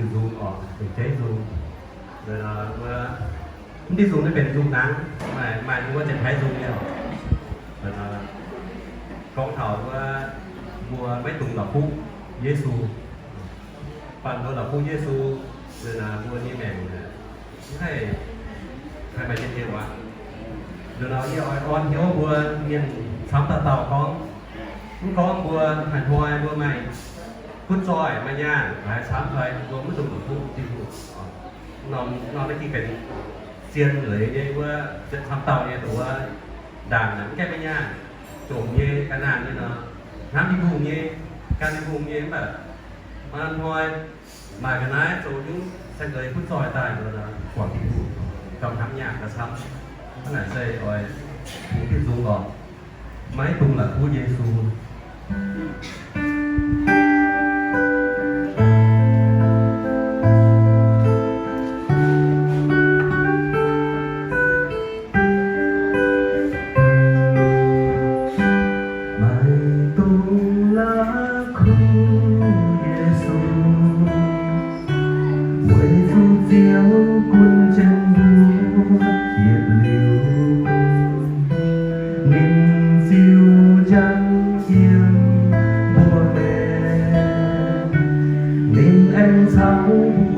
Nzung oc, benx jeiv nzung. Mv diuh nzung naaiv benx nzung hnaangx, maaih, maaih wuov janx-taiv nzung nyei oc. Gorngv taux wuov mbuo maiv dungx la'kuqv Yesu. Baac mbuo la'kuqv Yesu, mbuo nyei maengc mv haih, haih maaih njien-youh aqv. Nor yie oix orn hnyouv mbuo mienh camv dauh dauh gorngv, mv gorngv mbuo haaix hnoi mbuo maaih butv zoih, maaih nyaanh haaix, camv haaix, mbuo maiv dungx la'kuqv Tin-Hungh. Norm, norm naaiv ging benx zien leiz nyei wuov, camv dauh nyei wuov ndaangc, mv gaengh maaih nyaanh, jomc nyei, ga'naanh nyei nor, hnamv Tin-Hungh nyei, gan Tin-Hungh nyei, mv baac maaih hnoi maaih ga'naaiv zoux nyungc sai-leiz butv zoih daaih nor, buangh Tin-Hungh, gauh hnamv nyaanh gauh camv. Hnangv naaic se oix bungx diuh nzung oc. Maiv dungx la'kuqv Yesu. Maiv dungx la'kuqv Yesu, weic zuqc Ziouv gunv jienv mbuo yietc liuz. Ninh ziux njang yiem mbuo maengc, ninh aengx caux mbuo